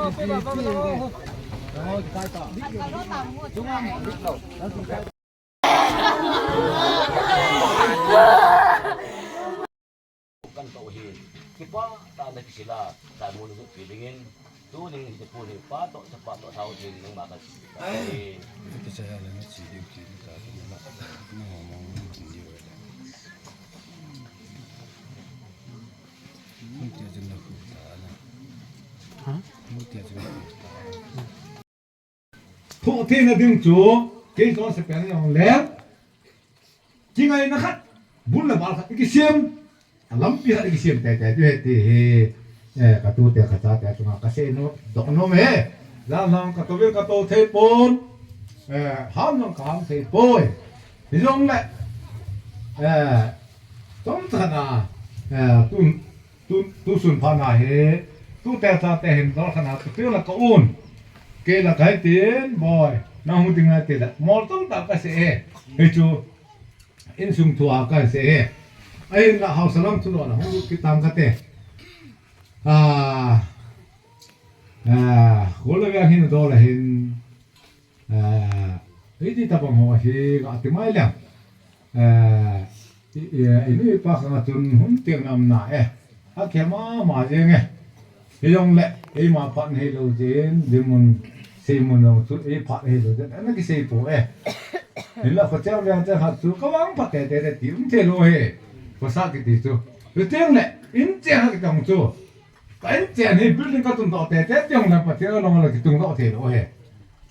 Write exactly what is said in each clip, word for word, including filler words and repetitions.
Kan tao hin, kipa tah na kisila, tah mun zut pi dingin, tu ding hi pu ni pa to, sa pa to, sao ding ding ma kan si. Ai. Kicha ya na si ding ki ta na na mo mo ni yo. Mun tia jin na ku ta na. Ha? Mun tia jin na ku ta. Thoh theina ding chu, kei Joseph Peng jong le, kingaina khat, bul le bal khat, i kisem, a lampi khat i kisem tei tei, tu he ti hi, eh, ka tute ka chate chunga ka seidoh nom e, jan lang ka tou vin ka tou thei pon, eh, ham lang ka ham thei poi, hijongle, eh, chomcha na, eh, tun, Tu, tusun phat na hi, tute chate hin dol khat na, tu pil la ka un. Kei la ka hin tin, boi, na hung ding na ti la, mol tong ta ka sei e. Hichu, insung thu a ka sei e. Ahin la hausa lam thu lo la, hung ki tang ka te. Ah, ah, ko la ga hin dol la hin. Ah, iti tabang ho hi ka ti mai le. Eh, i, i, i nu i pa khang a chun hun tiang nam na e. A kia ma ma jeng e. Hijongle, eima phat hei lou jeng, dinmun, seimun jong chu, ei phat hei lou jeng, ana kisei po e. Hinla kho chang veng chang khat chu, ka vang phat tei tei ti um thei lou he. Khosa kiti chu. Chutiang le, in chang kiti chu. Ka in chen hi building ka tung doh tei tei tiang le Pathen a long le kitung doh thei lou he.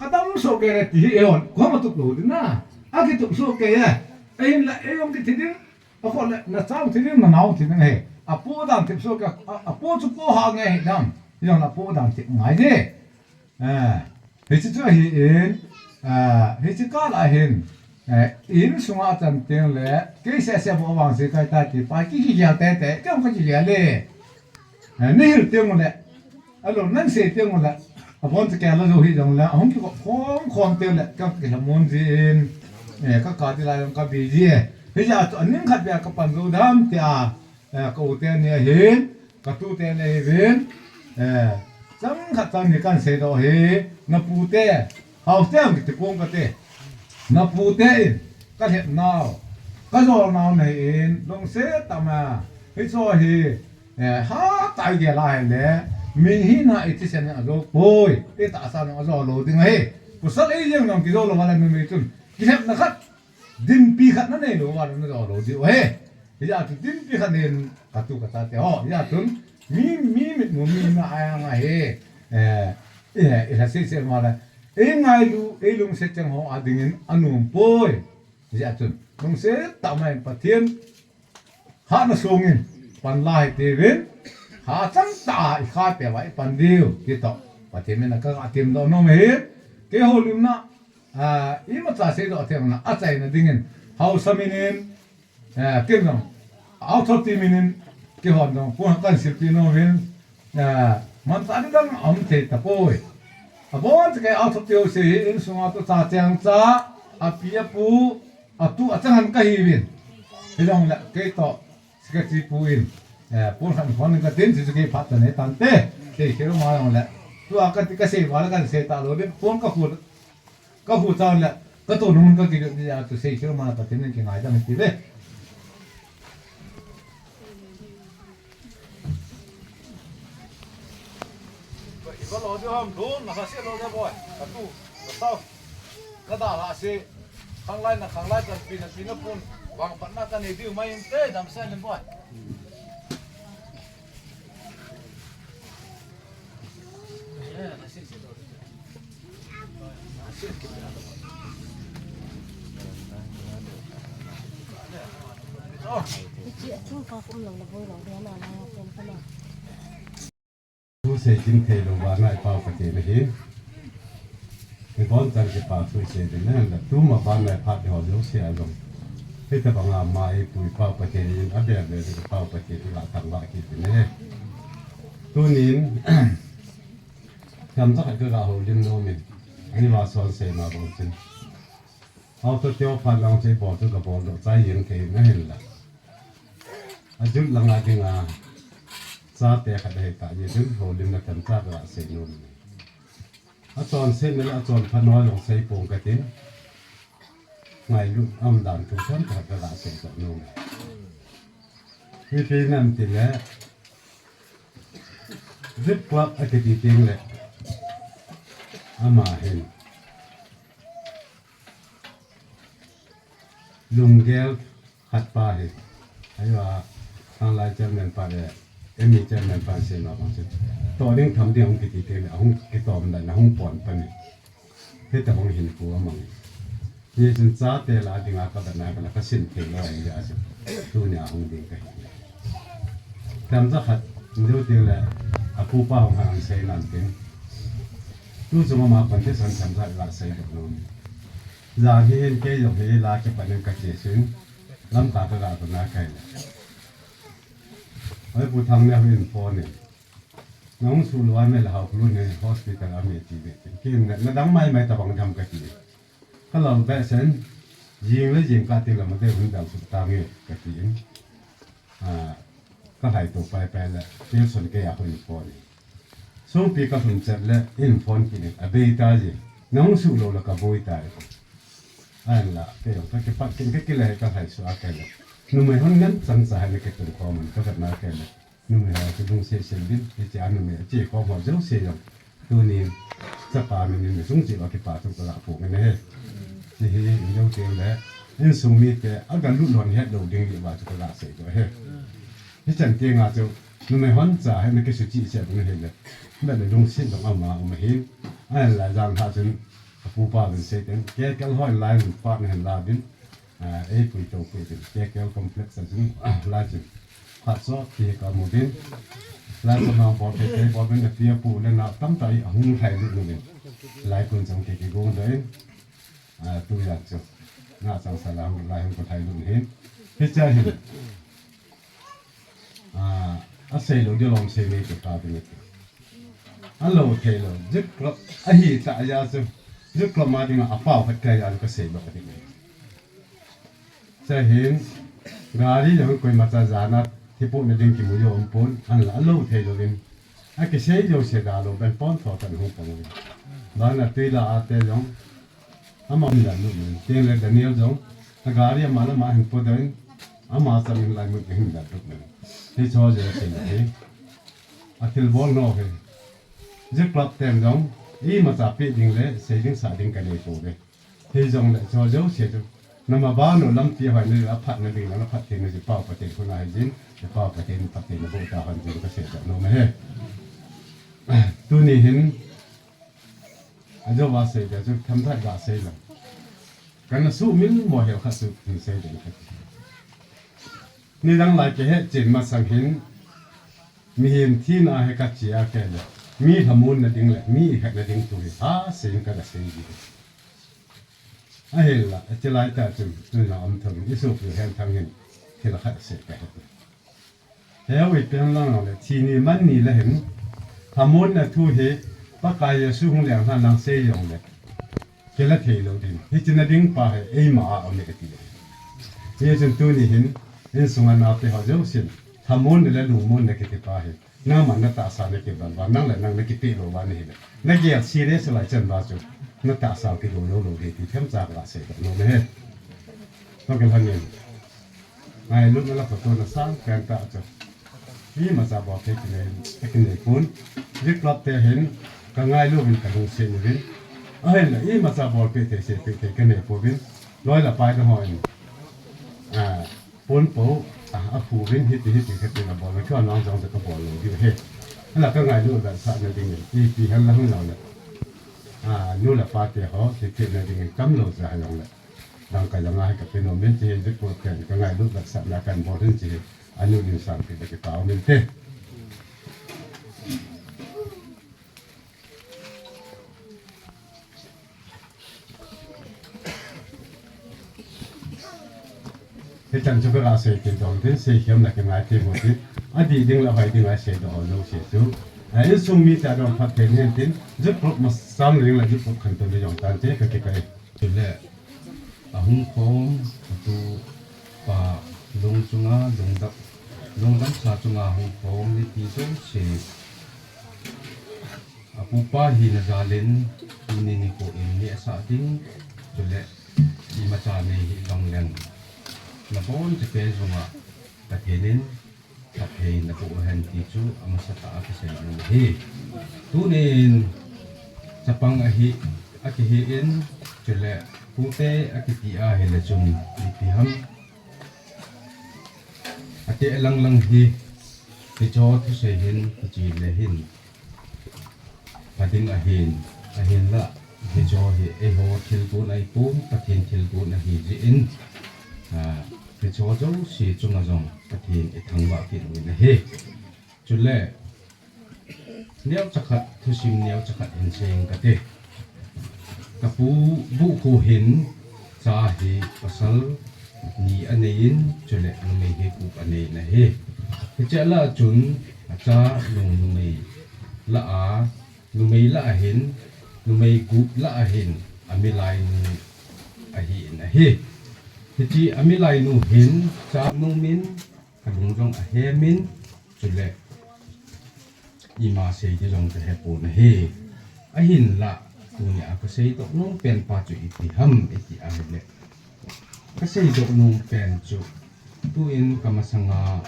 Ka dam soh kei le ti hi e hon, kho ma tup lou ding na. A kitup soh kei e. Ahin la, ei jong kiti ding. A kho le, na chang ti ding, na nao ti ding he. A pu dan tip soh kei, a, a pu chu pu ha nge hi dam. Jong la pu dan tip ngai je. Eh, hiche chu ahin, eh, hiche kah a hin, eh, insunga chan teng le, kei seh seh bou vangse kai ta ti pa, ki, kigel tei tei, kei jong ka kigel e. Eh, nei hil teng le, alou nan sei teng le, abon chu kei la jou hi jong le, ahung kikop khom khom teng le, ka kihla mun jin, eh, ka kati lai jong ka bi ji e. Hijeh chun aning khat beh a ka pan jou dam tia, Eh, ka u teni ahin, ka tu teni ahin, eh, chang khat chang ni kan seidoh hi, na pute, hau te ang kiti pong kate, na pute in, ka lhep nau, ka jol nau na hin, lungset tah ma, hicho hi, eh, ha tai gel a hile, mi hina i thisen a jol poi, i tahsa a jol lou ding ahi, pasal ei jeng jong kijol lou a le numei chun, kilhepna khat, dinpi khat na nei lou a le na jol lou diu ahi. Hijeh chun dinpi khat nei in ka tu ka chate ho. Hijeh chun mi, mi mitmu mi na a jang ahi. Eh, eh, i lha sese ma le. Ei ngailu, ei lungset cheng ho a dingin anom poi. Hijeh chun lungset tah ma in Pathen hatna songin pan la hite uvin. Hachang tah a i kha peh uva i pan diu. Ti toh. Pathen min a ka, ka temdoh nom e. Kei houlimna Ah, imacha seidoh thei na, achaina dingin, haosa min in, eh, ken jong, authority min in, keihon jong, pon kan silpi nom in, eh, manchah dang um thei tapoi. Abon chu kei authority ho sei hi, insunga tu cha cheng cha, api apu, atu achang han kahiuvin. Hijongle, kei toh, Secretary pu in, eh, pon khat hon ka tin, Suzuki phat ta nei tante, sei khel ma jong le. Tua ka ti ka sei val kan sei ta lou ding, pon ka khu, ka khu chang le, ka to nung ka ki di a tu sei khel ma ka tin ki ngai dam ti ve. Iba lo di ham dun, na ka se lo de boy. Ka tu, ka tau. Ka da la se. Khanglai na khanglai kan pi na pi na pun. Vangphatna ka nei diu mai inte, damsel in boy. Chi a chung ka kum lo na boy lo de na na kum ka na. Thu sei kin thei lou vana i Pau Pathen ahi. Ibon chan kipa thu sei ding ahi, tuma vana i phat ho jouse a jong. Hitabanga ama i pu i Pau Pathen in abel bel i Pau Pathen i la thangvah kit ding ahi. Tunin, themcha khat ka ga houlim nom in, ani va son sei ma bang chin. Auto teo phat lang sei bol chu ka bol doh chai jeng thei na hin la. Ajut langa dinga, chate khat ahi ta, ye dun houlimna themcha ka sei nom in. Achonsetna le achonphatna jong seipong katin. Ngailut umdan thu themkhat kaga seidoh nom e. Ipi ham itile, Zip Club akiti tengle, ama hin lunggel khat pa hi, ahivang, Khanglai chairman pa le, M E chairman pa seina bang chu, toh ding tham ding ahung kiti tengle, ahung kitomdan in, ahung pon pan e. Hitia hung hin pu amang. Hichun chate lah a dinga kavetna kala kasin theilou ahi jeh a chu, tunia hung ding kahi. Themcha khat, injo tengle, apupa hung han seinan tin, tu chung ama condition themcha iga seidoh nom e. Jan hi hin kei jong hi la kipan in kache sun, Lamka kaga vetna kahile, Oi Pu Thangneo hin phone in, nahung suh lou a me le Haokholun hi hospital a me ti ve tin. Ken na, nadang maimai tabang dam kati. Kalal behseh in, jing le jing kati le Madeu hin dal suh tange katin. Kalhaito paipai le, Tilson keiya hung phone in, Songpi kalhun chet le in phone kit in, abei taje. Nahung suh lou le kaboi tai. Ahinla kei jong kakipat kin kakile hi kalhaisuh a kei le, numei hon ngen chang cha hi ana kitung khom in kavetna kei le, numei ho chu lungset sel din, hichea numei ache khom ho jouse jong, tunin chapa min in sung cheh uva kipa thu kaga phong in ahi. Hiche hi injo tengle, insung mite agalut lhon hetlou ding diuva chu kaga seidoh ahi. Hichan tenga chu, numei hon cha hi ana kisuchih cheh ding ahile, vet le lungset jong ama um ahin, ahinla janlhah chun, apupa uvin seiten, K K L hon lai in pat nahin lauvin, eipuitou peh uvin, K K L complex a chun, lai chun, phat sot ti hi kamu uvin, lai chun nang bol thei thei bol uvin, api apu le nao tamtah hi ahung lhailut uvin, lai kun chang kei kigongdoh in, tujan chu, nachang sa lai hung, lai hung kalhailut ahin, hichea hin, asei lou ding lom sei nei chu ka ding e. Alou thei lou, Zip Club ahi tah jeh a chu, Zip Club ma dinga apao khat kahi a chu kasei lou ding e. Chuhin, gari jong koimacha jana thipohna ding kimu jou umpon, ahinla alou thei louvin, akisei jouse dalou ben pon tho tan hung pang uvin. Bana tui la a te jong, ama hin latlut in, tengle Daniel jong, agari ama lama hin podoh in, ama cham in lai mun ahin latlut in. Hicheho jouse hi, athilbol nau hi, Zip Club ten jong, imacha peh ding le sei ding sah ding kanei pouve. Hijongle hicheho jouse chu, nama banu lampi hoina le aphatna ding le aphat theina chu Pau Pathen khut a hijin, Pau Pathen phattheina boh tahon tin kaseidoh nom ahi. Tuni hin, ajouva seiding chu themcha ga sei lang. Kana sumil mo hel khat chu hin sei ding kati. Nidang lai kihetchen masang hin, mihem thina hi kache a kei le, mi lhamonna ding le mi ihetna ding thu hi asei in kaga sei ji. Ahinla, hiche laitah chun, tuna um thou in, isopi Henthang hin thil khat asei kahet. Heu, ipi ham lang le, thi ni man ni le hin, lhamonna thu hi, Pakai Jesu hung leng lhah nang sei jongle, kila thei lou ding. Hiche na ding pa hi eima a um e kati. Hichun tuni hin, insunga naote ho jousen, lhamonna le lungmonna kiti pa hi, nangma natahsa nakival uva, nang le nang nakipeh lou uva nahile, nagel serious lai chan uva chu, natahsa kilou lou lou ding ti themcha kaga seidoh nom ahi. Toh kilhon in, ngailutna le phatona sangpen tah chu, imacha bol thei kinei, kinei pon. Zip Club te hin kangailu uvin kalungset uvin, ahinla imacha bolpeh thei seipeh thei kanei pouvin, loi le pai te hon, ponpo, aphu uvin hiti hiti khat in abol uvin, keiho nang jong chu kabol lou diu ahi. Ahinla kangailu vetsahna dingin, ipi hen lang hung jongle, nu le pa te ho, thilpehna dingin kamlou jeh a hijongle, dangka janga hi kape nom in, hiche hi Zip Club ten kangailu vetsahna kanbol hin hiche hi, anu din sangpi le kipa um inte. Hichan chu kaga sei kit dong tin, seikhem le kingai teng u tin, adih ding le ahoi ding a seidoh ho jouse chu, insung mite adong phatthei hen tin, Zip Club masang ding le Zip Club khantouna jong tante kakipah e. Chule, ahung khom, atupa lung chunga, lungdam, lungdamsa chunga hung khom mite jouse, apupa hina jalin, Ni ni ko in ni asa ding, chule imacha nei hi long leng. Na bon che pe zunga, Pathen in, Pathen na ko hen ti chu, amasa ta a kisei ni hi. Tunin, chapang ahi, akihi in, chule pute akiti a hile chun, ipi ham. Ate lang lang hi, ti cho thusei hin, ti chi le hin. Ading ahin, ahinla, hicho hi eiho thilgon ahi pon, Pathen thilgon ahi jeh in, ah, hicho jouse chunga jong Pathen ithangvah kit uvin ahi. Chule, neocha khat, thusim neocha khat hin sei ing kate. Kapu Bukhu hin, cha hi pasal ni anei in, chule numei hi gup anei in ahi. Hiche lah a chun, acha nung numei lah a, numei lah a hin, numei gup lah a hin, amilainu ahi in ahi. Hiche amilainu hin, cha nom in, kalung jong ahem in, chule ima sei ding jong kahe pon ahi. Ahinla, tunia kasei doh nom pen pa chu ipi ham iti ahile. Kasei doh nom pen chu, tuin kamasanga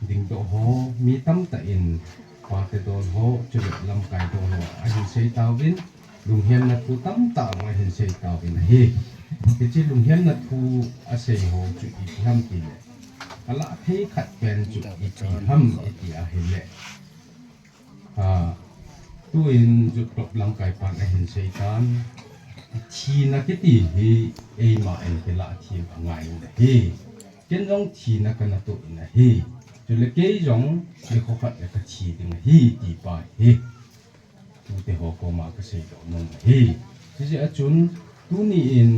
dingdoh ho, mi tamtah in, pate dol ho, chule lamkai dol ho, ahin sei tauvin, lunghemna thu tamtah ahin sei tauvin ahi. Hiche lunghemna thu asei ho chu ipi ham tile, alah thei khat pen chu ipi ham iti ahile. Ah, tuin Youth Club lamkai pan ahin sei tan, thina kiti hi eima in kilah them angai in ahi. Ken jong thina kana toh in ahi. Chule kei jong nikho khat le kathi ding ahi ti pa hi. Tute ho koma kasei doh nom ahi. Hijeh a chun tuni in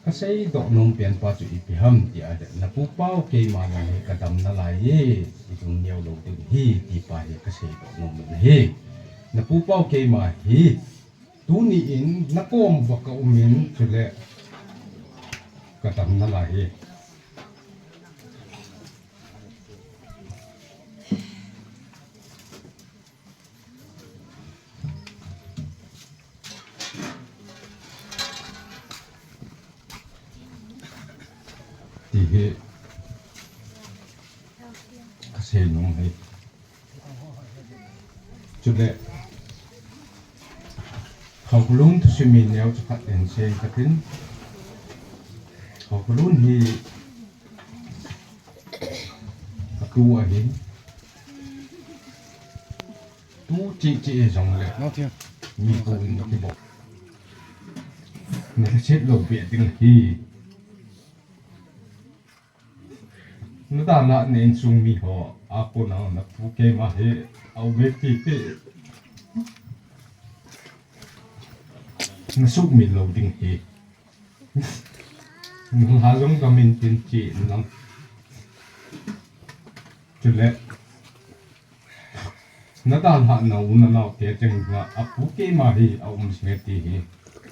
kasei doh nom pen pa chu ipi ham ti ahile, na pupau keima jong hi kadam nalai e, ilung neo lou ding ahi ti pa hi kasei doh nom in ahi. Na pupau keima hi tuni in nakom uva kaum in chule kadam nalai e. Ti hi kasei nom ahi. Chule, Haokholun thusim hi neocha khat in sei katin. Haokholun hi atu ahi. Tu cheh cheh hijongle, mi ko in kibol. Na lhaset lou beh ding ahi. Na dalhah na insung mi ho, a kona na pu keima hi, a uve ti ti. Na sumil lou ding ahi. Na lha jong dam in tin chi in lang. Chule. Na dalhah na u na nao te cheng nga a pu keima hi a um se ti hi.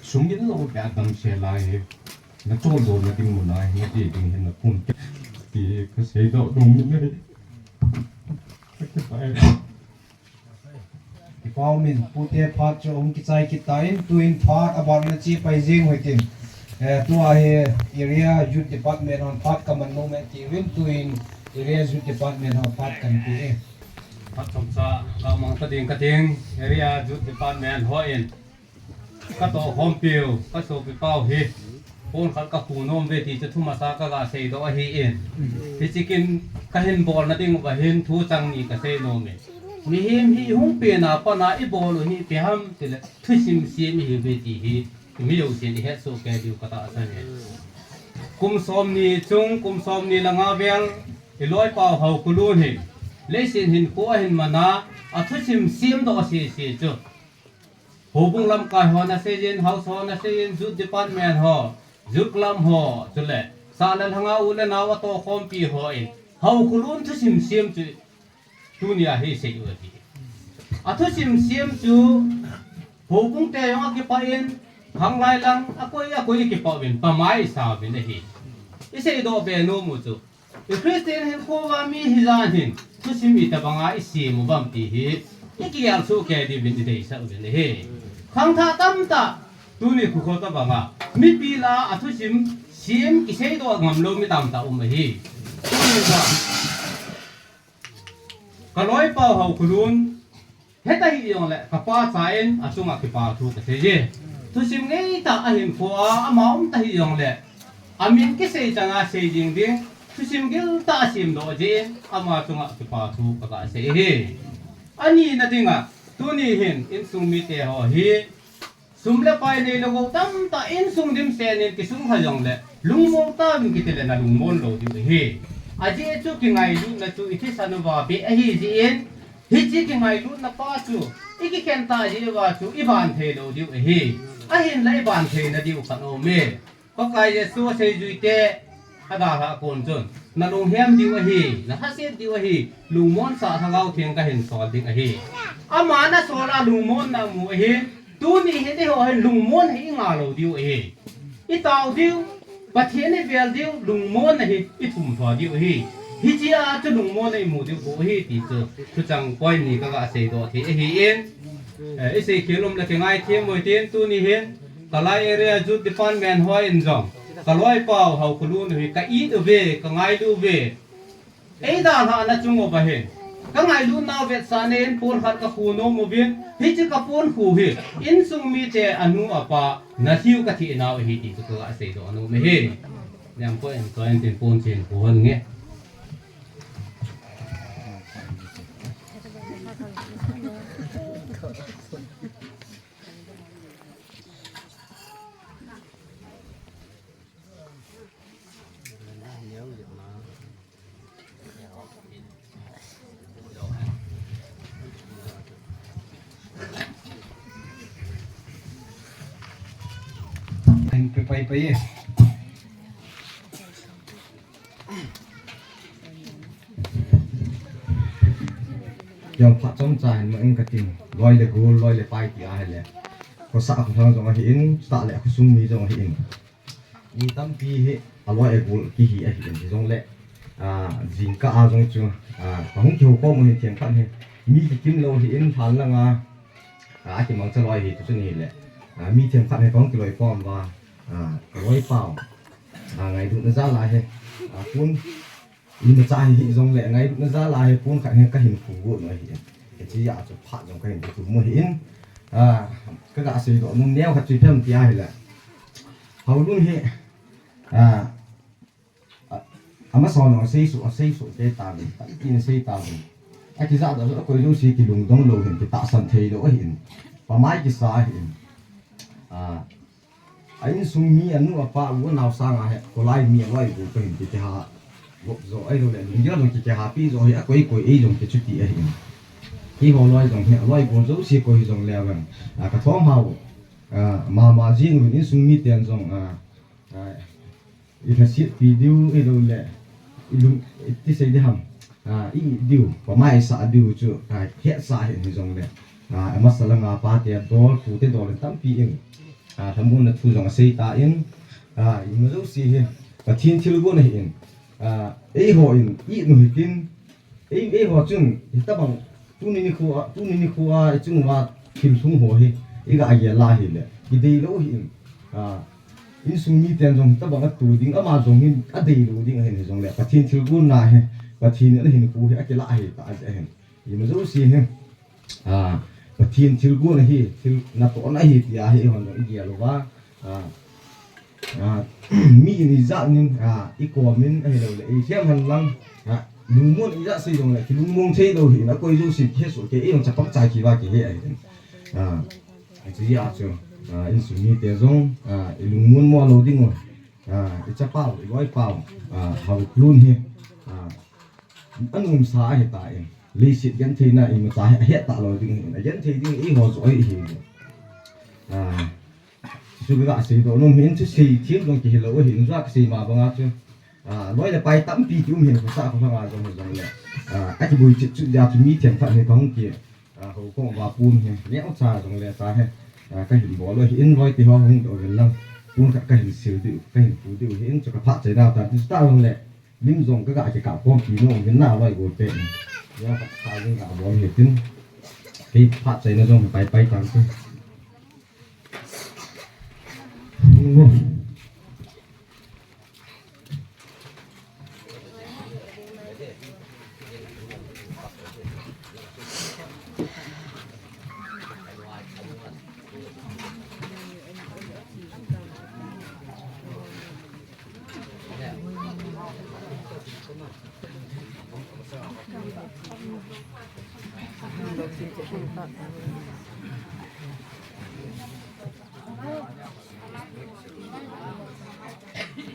Sumil lou beh a damsel a hi. Na choldo na ding mun a hi na ti ding hi na phun ti kasei doh nom in ahi. Kipa e. Kipa um in, pute phat chu hung kichai kit tan, tuin phat aban na che pai jing u hitin. Eh, tua hi Area Youth Department hon phat kaman nom e tiuvin, tuin Area Youth Department hon phat kan pe e. Phat chomcha kamang ta ding kating, Area Youth Department hon katoh khompiu, kasopi pau hi, pon khat kakhu nom uve ti chu thumasa kaga seidoh ahin. Hiche kin kahin bolna ding uva hin thu chang ni kasei nom e. Mihem hi hung pen a pat a ibol u hi ipi ham tile thusim sem ihiuve ti hi, mi jousen ihet soh kei diu katahsan e. Kum somni chung, kum somni le nga vel, iloipa Haokholun hi, leiset hinkho ahin man a, athusim semdoh sese chu. Houbung lamkai ho nasei in, House ho nasei in, Youth Department ho, Youth Club ho, chule, sah le lhanga u le nao atohkhompi hon, Haokholun thusim sem chu, tunia hi isei u ahi. Athusim sem chu, houbung te jong akipah in, khanglai lang, akoi, akoi kipah uvin, pamai sa uvin ahi. Iseidoh be nom u chu. I Christian hinkho uva mi hijat hin, thusim itobanga isem uvem ti hi, ikigel soh kei diuvin ideisah uvin ahi. Khangthah tamtah, tuni khukhol tabanga mipi lah a thusim sem kiseidoh ngamlou mi tamtah um ahi. Tuni a kaloipau Haokholun, heta hijongle kapa cha in achunga kipa thu kasei e. Thusim ngeitah ahin kho a, ama umta hijongle amin kisei changa sei jing ding, thusim giltah a semdoh jeh in ama chunga kipa thu kaga sei ahi. Anina dinga, tuni hin insung mite ho hi sum le pai neilou gou tamtah insung dimset in kisung kha jongle lungmong tauvin kitile nalungmon lou diu ahi. Ajeh chu kingailutna chu ithisan uva beh ahi jeh in, hiche kingailutna pa chu ikikhen tah jeh uva chu iban theilou diu ahi. Ahinla iban theina diu khat aume. Pakai Jesu aseijuite adalhah kon chun, nalunghem diu ahi, nalhaset diu ahi, lungmonsah Lhagao Theng kahin sol ding ahi. Ama nasol a lungmonna amu ahin, tuni hin eiho hin lungmon hi inga lou diu ahi. Itao diu, Pathen ivel diu, lungmonna hi ithum tho diu ahi. Hichea chu lungmonna imu diu bou ahi ti chu thuchang point ni kaga seidoh thei ahin, eh, isei khel um le kingaithem uvin tin, tuni hin Kalay Area Youth Department hon jong kaloipau Haokholun hi ka-it uve, kangailu uve. Eidalhahna chung uva hin kangailutnau vetsahna in pon khat kakhu nom uvin, hiche kapon khu hi insung mite anu apa nalhiu kathenau ahi ti chu kaga seidoh nom ahi. Niam ko en ko en tin pon chen khu hon nge. Pai, pai, pai, eh. Jong phat chomcha hin ma in kating, loi le gol, loi le pai ti ahile, khosah khohang jong ahin, chutah le khosung mi jong ahin. Mi tampi hi aloi agol kihi ahin, hijongle, ah, jingkah a jong chu, ah, kahung kihoukhom u hin themkhat hi mi kikim lou ahin, lhan langa, ah, akimangcha loi hi tu chun hile, ah, mi themkhat hi kahung kiloikhom uva, ah, kaloipau, ah, ngailutna jal a hi, ah, pon imacha hi hijongle ngailutna jal a hi pon khat hi kahin khu got u ahi. Hichea chu phat jong kahin thu mu ahin, ah, kaga seidoh nom neo khat chu ipi ham ti ahile, Haolun hi, ah, a, amasa hon asei soh, asei soh kei tauvin, itin sei tauvin, akijahdoh jouse akoi jouse kilungdong lou hin, kitahsan theilou ahin, pamai kisa ahin, ah, a insung mi, anu apa, u anao sanga hi kholai mi aloi agol pa hin kikiha gop jo ahiloule lunggel jong kikihapi jo hi, akoi koi ei jong kichuti ahin. Keiho loi jong hi aloi agol jouse koi hijongle vang, ah, kathom hao, ah, mama jeng uvin, insung miten jong, ah, ah, ilhasetpi diu ahiloule ilung, iti sei ding ham, ah, i-it diu, pamai isah diu chu, ah, hetsah hin hijongle, ah, amasa langa pate dol, pute dol in tampi in, ah, lhamonna thu jong asei tan, ah, ima jouse hi Pathen thilgon ahin, ah, eihon it u hitin, ei, eiho chun hitobang tuni nikho a, tuni nikho a ichung uva thil lhung ho hi iga gel a hile, kideilou ahin, ah, insung miten jong hitobang ato ding, ama jong hin adeilou ding ahin, hijongle Pathen thilgonna hi, Pathen in ahinkho hi akilah ahi tah jeh ahin, ima jouse hi, ah, Pathen thilgon ahi, thil natohna ahi tia hi eihon jong igel uva, ah, ah, mi in ijat in, ah, ikomin ahiloule eilhem hen lang, ah, lungmon ijat sei jongle kilungmong theilou ahin, akoi jouse kihe soh kei, eijong chapang chai kiva kihe ahin. Ah, hichea chu, ah, insung mite jong, ah, ilungmon mo lou dingu, ah, ichapau, iloipau, ah, Haokholun hi, ah, anomsa ahitan, leiset gentheina imacha hi ahet talou ding ahin, agenthei ding eiho joh ahi. Ah, chu kaga seidoh nom ahin, chu seithem jong kihilou ahin, jua kasei ma banga chu, ah, loi le pai tampi kium ahin, khosah kholanga jong hijongle, ah, akiboi chet chet jeh a chu mi themkhat hi kahung ki, ah, houkhom uva pon hi neocha jongle cha hi, ah, kahin bol u ahin, loiteho hung doh uvin lang, pon khat kahin sil diu, kahin khu diu ahin, chu kaphatchaina tan, chutah jongle lim jong kaga kikap khompi nom uvin, naloi gol pet in, neokhat kha jong ga bol hitin, kei phatchaina jong pai pai tante.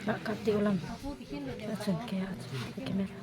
Ba kap ti ulam. Achun ke, achun ke, camera.